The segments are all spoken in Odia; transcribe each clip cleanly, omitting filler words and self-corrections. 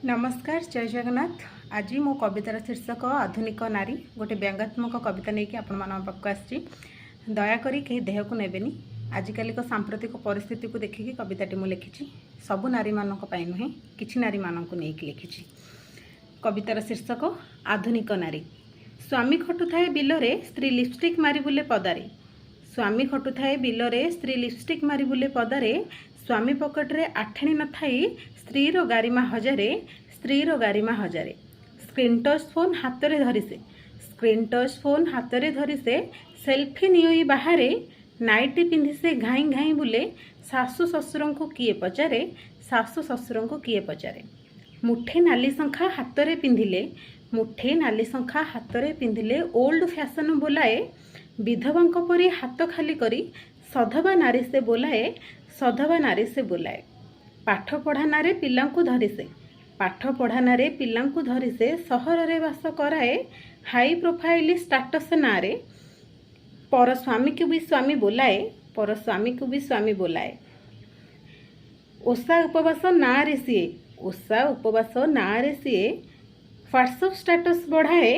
ନମସ୍କାର, ଜୟ ଜଗନ୍ନାଥ। ଆଜି ମୋ କବିତାର ଶୀର୍ଷକ ଆଧୁନିକ ନାରୀ। ଗୋଟେ ବ୍ୟଙ୍ଗାତ୍ମକ କବିତା ନେଇକି ଆପଣମାନଙ୍କ ପାଖକୁ ଆସିଛି। ଦୟାକରି କେହି ଦେହକୁ ନେବେନି। ଆଜିକାଲିକ ସାମ୍ପ୍ରତିକ ପରିସ୍ଥିତିକୁ ଦେଖିକି କବିତାଟି ମୁଁ ଲେଖିଛି। ସବୁ ନାରୀମାନଙ୍କ ପାଇଁ ନୁହେଁ, କିଛି ନାରୀମାନଙ୍କୁ ନେଇକି ଲେଖିଛି। କବିତାର ଶୀର୍ଷକ ଆଧୁନିକ ନାରୀ। ସ୍ୱାମୀ ଖଟୁଥାଏ ବିଲରେ, ସ୍ତ୍ରୀ ଲିପଷ୍ଟିକ୍ ମାରି ବୁଲେ ପଦାରେ। ସ୍ୱାମୀ ଖଟୁଥାଏ ବିଲରେ, ସ୍ତ୍ରୀ ଲିପଷ୍ଟିକ୍ ମାରି ବୁଲେ ପଦାରେ। ସ୍ୱାମୀ ପକେଟରେ ଆଠେଣି ନଥାଇ ସ୍ତ୍ରୀର ଗାରିମା ହଜାରେ, ସ୍ତ୍ରୀର ଗାରିମା ହଜାରେ। ସ୍କ୍ରିନ୍ ଟଚ୍ ଫୋନ୍ ହାତରେ ଧରି ସେ, ସ୍କ୍ରିନ୍ ଟଚ୍ ଫୋନ୍ ହାତରେ ଧରି ସେ ସେଲ୍ଫି ନିଅଇ ବାହାରେ। ନାଇଟି ପିନ୍ଧି ସେ ଘାଇଁ ଘାଇଁ ବୁଲେ, ଶାଶୁ ଶ୍ୱଶୁରଙ୍କୁ କିଏ ପଚାରେ, ଶାଶୁ ଶ୍ୱଶୁରଙ୍କୁ କିଏ ପଚାରେ? ମୁଠେ ନାଲି ଶଙ୍ଖା ହାତରେ ପିନ୍ଧିଲେ, ମୁଠେ ନାଲି ଶଙ୍ଖା ହାତରେ ପିନ୍ଧିଲେ ଓଲ୍ଡ ଫ୍ୟାସନ୍ ବୋଲାଏ। ବିଧବାଙ୍କ ପରି ହାତ ଖାଲି କରି ସଧବା ନାରୀ ସେ ବୋଲାଏ, ସଧବା ନାରୀ ସେ ବୋଲାଏ। ପାଠ ପଢ଼ା ନାଁରେ ପିଲାଙ୍କୁ ଧରି ସେ, ପାଠ ପଢ଼ା ନାଁରେ ପିଲାଙ୍କୁ ଧରି ସେ ସହରରେ ବାସ କରାଏ। ହାଇ ପ୍ରୋଫାଇଲ ଷ୍ଟାଟସ୍ ନାଁରେ ପର ସ୍ୱାମୀକୁ ବି ସ୍ୱାମୀ ବୋଲାଏ, ପର ସ୍ୱାମୀକୁ ବି ସ୍ୱାମୀ ବୋଲାଏ। ଓଷା ଉପବାସ ନାଁରେ ସିଏ, ଓଷା ଉପବାସ ନାଁରେ ସିଏ ହ୍ୱାଟ୍ସଅପ୍ ଷ୍ଟାଟସ୍ ବଢ଼ାଏ।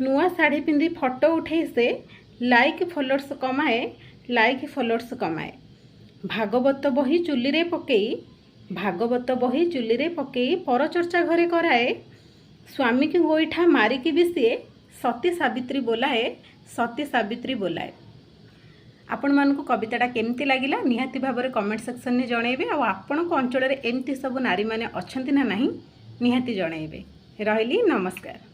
ନୂଆ ଶାଢ଼ୀ ପିନ୍ଧି ଫଟୋ ଉଠେଇ ସେ ଲାଇକ୍ ଫଲୋଅର୍ସ କମାଏ, ଲାଇକ୍ ଫଲୋଅର୍ସ କମାଏ। ଭାଗବତ ବହି ଚୁଲିରେ ପକେଇ, ଭାଗବତ ବହି ଚୁଲିରେ ପକେଇ ପରଚର୍ଚ୍ଚା ଘରେ କରାଏ। ସ୍ୱାମୀକୁ ଗୋଇଠା ମାରିକି ବି ସିଏ ସତୀ ସାବିତ୍ରୀ ବୋଲାଏ, ସତୀ ସାବିତ୍ରୀ ବୋଲାଏ। ଆପଣମାନଙ୍କୁ କବିତାଟା କେମିତି ଲାଗିଲା, ନିହାତି ଭାବରେ କମେଣ୍ଟ ସେକ୍ସନରେ ଜଣାଇବେ। ଆଉ ଆପଣଙ୍କ ଅଞ୍ଚଳରେ ଏମିତି ସବୁ ନାରୀମାନେ ଅଛନ୍ତି ନା ନାହିଁ, ନିହାତି ଜଣାଇବେ। ରହିଲି, ନମସ୍କାର।